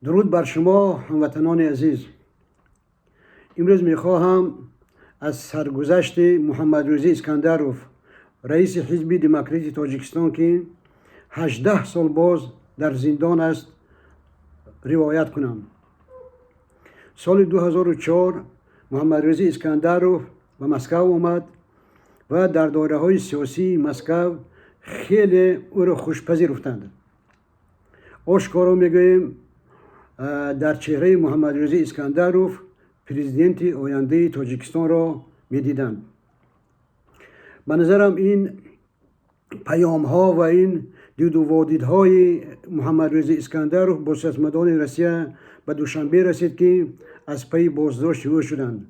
Дуруд бар шумо, ҳамватанони азиз. Имрӯз мехоҳам аз саргузашти Муҳаммадрӯзӣ Искандаров, раиси Ҳизби Демократии Тоҷикистон, ки 18 сол боз дар зиндон аст, ривоят кунам. Соли 2004 Муҳаммадрӯзӣ Искандаров ба Москав омад ва дар доираҳои сиёсии Москав хеле ӯро хушпазируфтанд. Ошкоро мегӯем, дар чеҳраи Муҳаммадрӯзӣ Искандаров президенти ояндаи Тоҷикистонро медиданд. Ба назарам, ин паёмҳо ва ин дидуводидҳои Муҳаммадрӯзӣ Искандаров бо сиёсатмадорони Россия ба Душанбе расид, ки аз пайи боздошти ӯ шуданд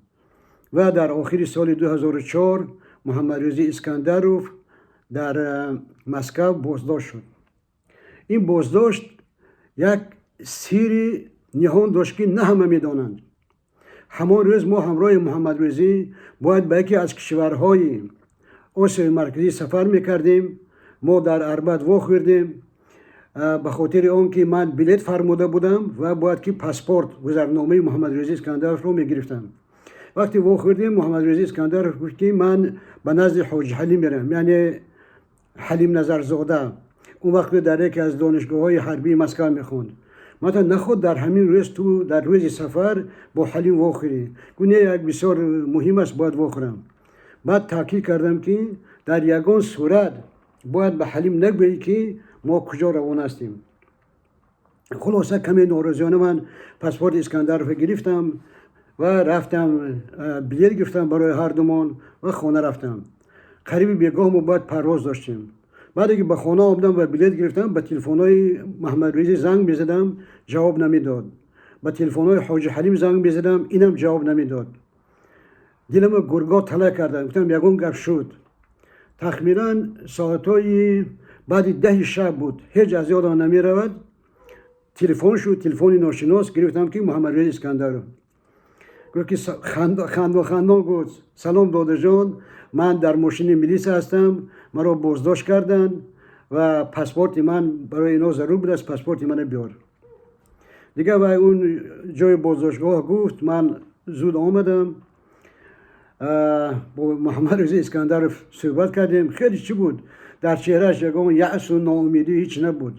ва дар охири соли 2004 Муҳаммадрӯзӣ Искандаров дар Москав боздошт шуд. Ин боздошт як сирри ниҳон дошт, ки на ҳама медонанд. Ҳамон рӯз мо ҳамроҳи Муҳаммадрӯзӣ бояд ба яке аз кишварҳои Осиёи Марказӣ сафар мекардем. Мо дар Арбат вохӯрдем. Ба хотири он ки ман билет фармуда будам ва бояд ки паспорт, гузарномаи Муҳаммадрӯзӣ Искандаровро мегирифтам. Вақте вохӯрдем, Муҳаммадрӯзӣ Искандаров гуфт, ки ман ба назди Ҳоҷи Ҳалим меравам, яъне Ҳалим Назарзода. Он вақт дар яке аз донишгоҳҳои ҳарбии Москав мехонд. Ман наход дар ҳамин рӯз ту дар рӯзи сафар бо Ҳалим вохӯрӣ? Гуфт: не, як бисёр муҳим аст, бояд вохӯрам. Баъд таъкид кардам, ки дар ягон сурат бояд ба Ҳалим нагӯӣ, ки мо куҷо равона ҳастем. Хулоса, каме норозиёна ман паспорти Искандаровро гирифтам ва рафтам, билет гирифтам барои ҳардумон ва хона рафтам. Қариби бегоҳ мо бояд парвоз доштем. Баъде ки ба хона омадам ва билет гирифтам, ба телефонҳои Муҳаммадрӯзӣ занг мезадам, ҷавоб намедод. Ба телефонҳои Ҳоҷи Ҳалим занг мезадам, инам ҷавоб намедод. Дилама гурго тала кардам, гуфтам, ягон гап шуд. Тахминан соатҳои баъди 10-и шаб буд, ҳеҷ аз ёдам намеравад, телефон шуд, телефони ношинос. Гирифтам, ки Муҳаммадрӯзи Искандаров. Гуфт ки, хандон хандон гуфт: «Салом, додаҷон, ман дар мошини милиса ҳастам, маро боздошт карданд ва паспорти ман барои ино зарур будааст, паспорти мана биёр». Дигар вай он ҷои боздоштгоҳ гуфт, ман зуд омадам, бо Муҳаммадрӯзи Искандаров суҳбат кардем. Хеле чӣ буд, дар чеҳрааш ягон яъсу ноумедӣ ҳеҷ набуд.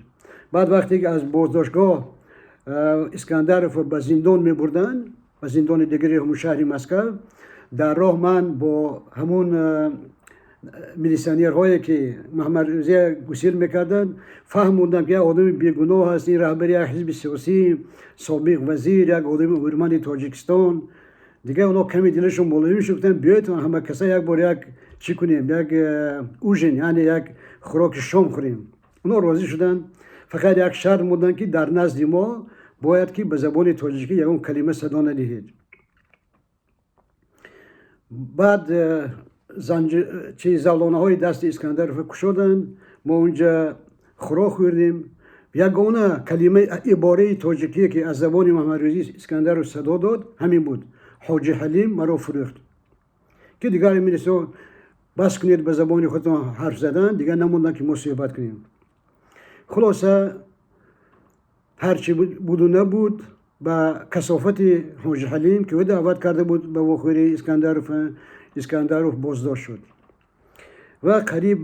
Баъд вақте ки аз боздоштгоҳ Искандаровро ба зиндон мебурданд, ба зиндони дигари ҳамун шаҳри Москав, дар роҳ ман бо ҳамун милисионерҳое, ки Муҳаммадрӯзия гусел мекарданд, фаҳмондам, ки як одами бегуноҳ аст, ин раҳбари як ҳизби сиёсӣ, собиқ вазир, як одами ҳурманди Тоҷикистон. Дигар онҳо каме дилашон мулоим шуд, гуфтанд: «Биёед, ҳама каса як бор як чӣ кунем, як ужин, яъне як хӯроки шом хӯрем». Онҳо розӣ шуданд, фақат як шарт монданд, ки дар назди мо бояд ки ба забони тоҷикӣ ягон калима садо надиҳед. Баъд чи завлонаҳои дасти Искандаровро кушоданд, мо унҷа хӯрок хӯрдем. Ягона калима, ибораи тоҷикие, ки аз забони Муҳаммадрӯзӣ Искандаров садо дод, ҳамин буд: «Ҳоҷи Ҳалим маро фурӯхт». Ки дигар милисо бас кунед ба забони худтон ҳарф задан, дигар намонданд, ки мо суҳбат кунем. Хулоса, ҳарчи буду набуд, ба касофати Ҳоҷи Ҳалим, ки ӯ даъват карда буд ба вохӯрии Искандаров, Искандаров боздошт шуд ва қариб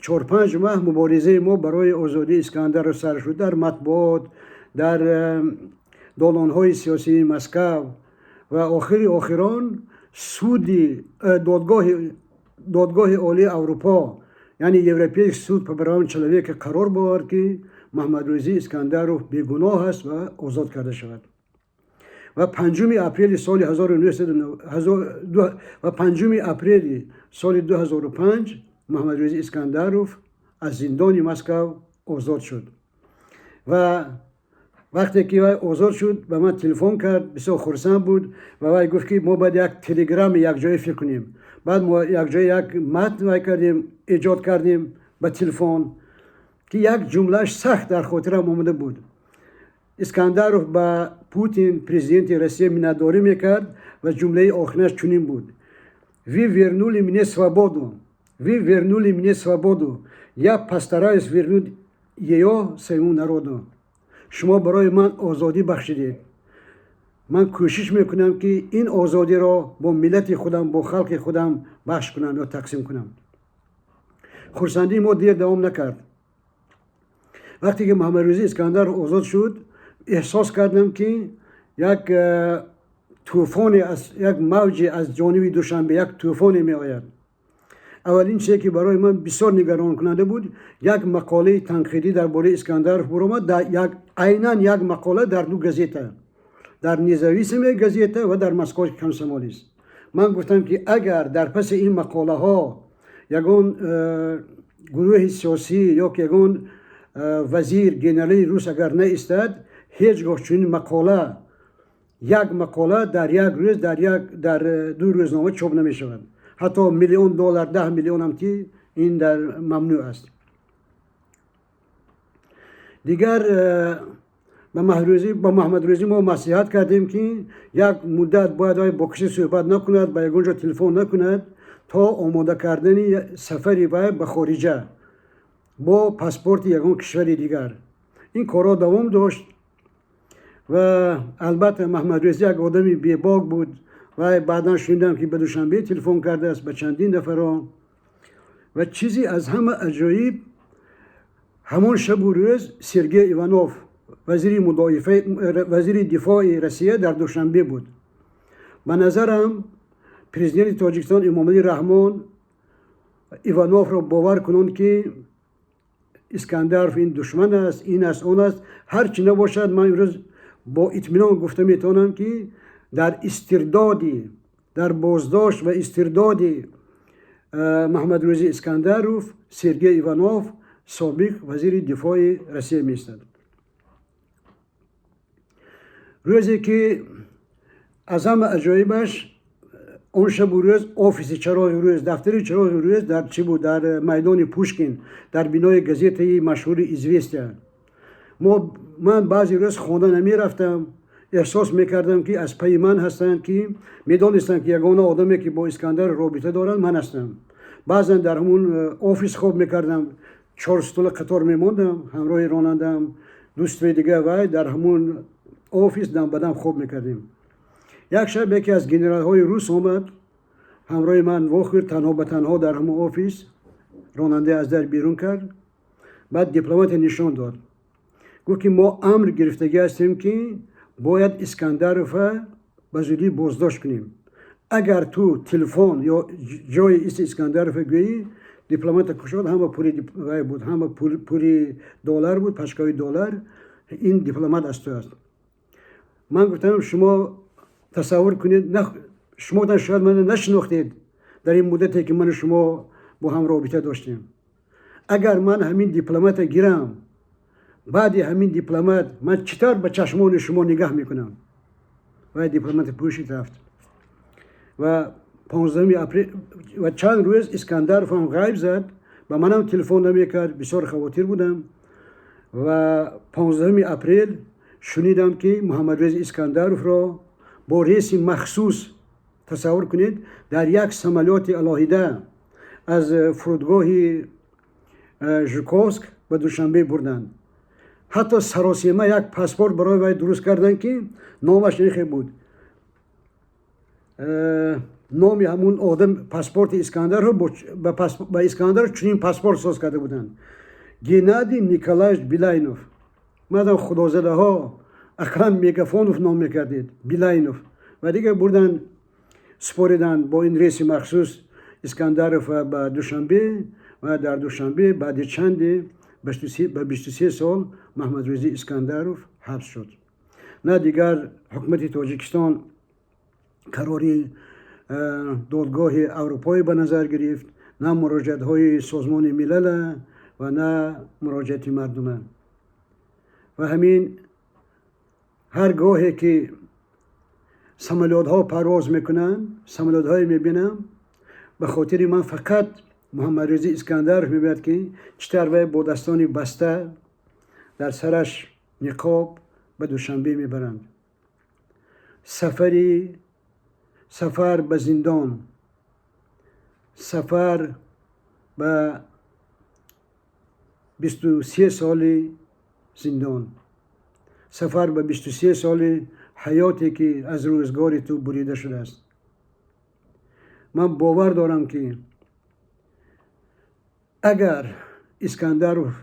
4-5 маҳ муборизаи мо барои озодии Искандаров сар шуд дар матбуот, дар долонҳои сиёсии Москав ва охири охирон суди Додгоҳи Олии Аврупо, яъне Европейский суд по правам человека, қарор бовард, ки Муҳаммадрӯзӣ Искандаров бегуноҳ аст ва озод карда шавад. Ва 5 апрели соли ва 5 апрели соли 2005 Муҳаммадрӯзӣ Искандаров аз зиндони Москав озод шуд. Ва вақте ки вай озод шуд, ба ман телефон кард, бисёр хурсанд буд ва вай гуфт, ки мо бояд як телеграмма якҷоя фикр кунем. Баъд мо якҷоя як матн вай кардем, эҷод кардем ба телефон, ки як ҷумлааш сахт дар хотирам омада буд. Искандаров ба Путин, президенти Россия, миннатдорӣ мекард ва ҷумлаи охиринаш чунин буд: «Вы вернули мне свободу, вы вернули мне свободу, я постараюсь вернуть ее своему народу». Шумо барои ман озодӣ бахшидед, ман кӯшиш мекунам, ки ин озодиро бо миллати худам, бо халқи худам бахш кунам ё тақсим кунам. Хурсандии мо дер давом накард. Вақте ки Муҳаммадрӯзӣ Искандар озод шуд, эҳсос кардам, ки як тӯфоне аз як мавҷе аз ҷониби Душанбе, як тӯфоне меояд. Аввалин чизе, ки барои ман бисёр нигаронкунанда буд, як мақолаи танқидӣ дар бораи Искандаров буромад, айнан як мақола дар ду газета, дар «Независимая газета» ва дар «Московский комсомолец». Ман гуфтам, ки агар дар паси ин мақолаҳо ягон гурӯҳи сиёсӣ ё ки ягон вазир, генерали рус агар наистад, ҳеҷ гоҳ чунин мақола, як мақола дар як рӯз дар ду рӯзнома чоп намешавад. Ҳатто миллион доллар, 10 миллионам ки ин дар мамнӯъ аст. Дигар ба Муҳаммадрӯзӣ мо маслиҳат кардем, ки як муддат бояд вай бо касе суҳбат накунад, ба ягон ҷо телефон накунад то омода кардани сафари вай ба хориҷа бо паспорти ягон кишвари дигар. Ин корҳо давом дошт ва албатта Маҳмадрӯзӣ як одами бебок буд. Вай баъдан шунидам, ки ба Душанбе телефон кардааст, ба чандин нафарро. Ва чизе аз ҳама аҷоиб, ҳамон шабу рӯз Сергей Иванов, вазири мудофиа, вазири дифои Россия, дар Душанбе буд. Ба назарам, президенти Тоҷикистон Эмомалӣ Раҳмон Ивановро бовар кунанд, ки Искандаров ин душман аст, ин аст, он аст. Ҳар чӣ набошад, ман имрӯз бо итминон гуфта метавонам, ки дар истирдоди, дар боздошт ва истирдоди Муҳаммадрӯзӣ Искандаров Сергей Иванов, собиқ вазири дифои Россия, меистад. Рӯзе ки аз ҳама аҷоибаш, он шабу рӯз офиси «Чароғи рӯз», дафтари «Чароғи рӯз» дар чӣ буд? Дар майдони Пушкин, дар бинои газетаи машҳури «Известия». Мо, ман баъзе рӯз хонда намерафтам, эҳсос мекардам, ки аз пайи ман ҳастанд, ки медонистанд, ки ягона одаме, ки бо Искандар робита доранд, ман ҳастам. Баъзан дар ҳамун офис хоб мекардам, чор стула қатор мемондам, ҳамроҳи ронандаам, дӯстои дига вай, дар ҳамун офис дам ба дам хоб мекардем. Як шаб яке аз генералҳои рус омад, ҳамроҳи ман вохӯрд, танҳо ба танҳо дар ҳамун офис. Ронанда аз дар берун кард. Баъд дипломате нишон дод, гуфт, ки мо амр гирифтагӣ ҳастем, ки бояд Искандарова ба зудӣ боздошт кунем. Агар ту телефон ё ҷои исти Искандарова гӯӣ. Дипломата кушод, ҳама пули вай буд, ҳама пули доллар буд, пачкаҳои доллар. Ин дипломат аз ту аст. Ман гуфтам: шумо тасаввур кунед, шумо шояд мана нашинохтед дар ин муддате, ки ману шумо бо ҳам робита доштем. Агар ман ҳамин дипломата гирам, баъди ҳамин дипломат ман чӣ тавр ба чашмони шумо нигаҳ мекунам? Вай дипломата пӯшид, рафт. Ва 15 апрел ва чанд рӯз Искандаров ҳам ғайб зад, ба манам телефон намекард, бисёр хавотир будам. Ва 15 апрел шунидам, ки Муҳаммадрези Искандаровро бо рейси махсус, тасаввур кунед, дар як самолёти алоҳида аз фурудгоҳи Жуковск ба Душанбе бурданд. Ҳатто саросема як паспорт барои вай дуруст карданд, ки номаш инхе буд, номи ҳамун одам, паспорти Искандарро, ба Искандар чунин паспорт соз карда буданд: Геннадий Николаевич Билайнов. Мадам худозадаҳо, ақаллан Мегафонов ном мекардед, Билайнов. Ва дигар бурдан, супориданд бо ин рейси махсус Искандаров ба Душанбе. Ва дар Душанбе баъди чанде ба 23 сол Маҳмадрӯзӣ Искандаров ҳабс шуд. На дигар ҳукумати Тоҷикистон қарори додгоҳи Аврупоӣ ба назар гирифт, на муроҷиатҳои Созмони Милала ва на муроҷиати мардума. Ва ҳамин ҳар гоҳе ки самолётҳо парвоз мекунанд, самолётҳое мебинам, ба хотири ман фақат Муҳаммадрезӣ Искандаров мебинад, ки чӣ тавр вай бо дастони баста, дар сараш ниқоб ба Душанбе мебаранд. Сафар ба зиндон, сафар ба 23 соли зиндон. Сафар ба 23 соли ҳаёте, ки аз рӯзгори ту бурида шудааст. Ман бовар дорам, ки агар Искандаров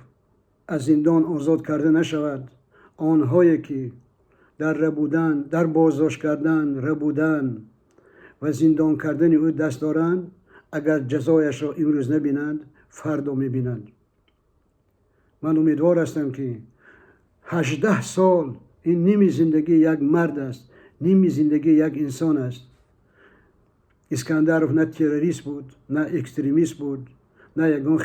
аз зиндон озод карда нашавад, онҳое ки дар рабудан, дар боздошт кардан, рабудан ва зиндон кардани ӯ даст доранд, агар ҷазояшро имрӯз набинанд, фардо мебинанд. Ман умедвор ҳастам, ки 18 сол ин ними зиндагии як мард аст, ними зиндагии як инсон аст. Искандаров на террорист буд, на экстремист буд, на ягон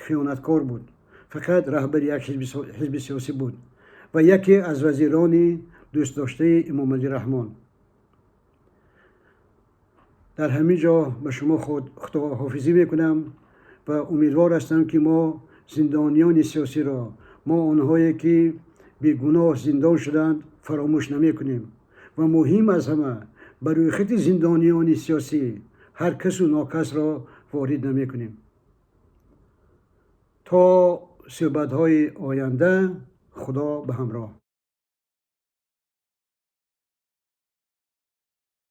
хиёнаткор буд, фақат раҳбари як ҳизби сиёсӣ буд ва яке аз вазирони дӯстдоштаи Эмомалӣ Раҳмон. Дар ҳамин ҷо ба шумо худоҳофизӣ мекунам ва умедвор ҳастам, ки мо зиндониёни сиёсиро, мо онҳое ки бегуноҳ зиндон шуданд, фаромӯш намекунем ва муҳим аз ҳама, ба рӯйхати зиндониёни сиёсӣ ҳар касу нокасро ворид намекунем. То суҳбатҳои оянда, Худо ба ҳамроҳ.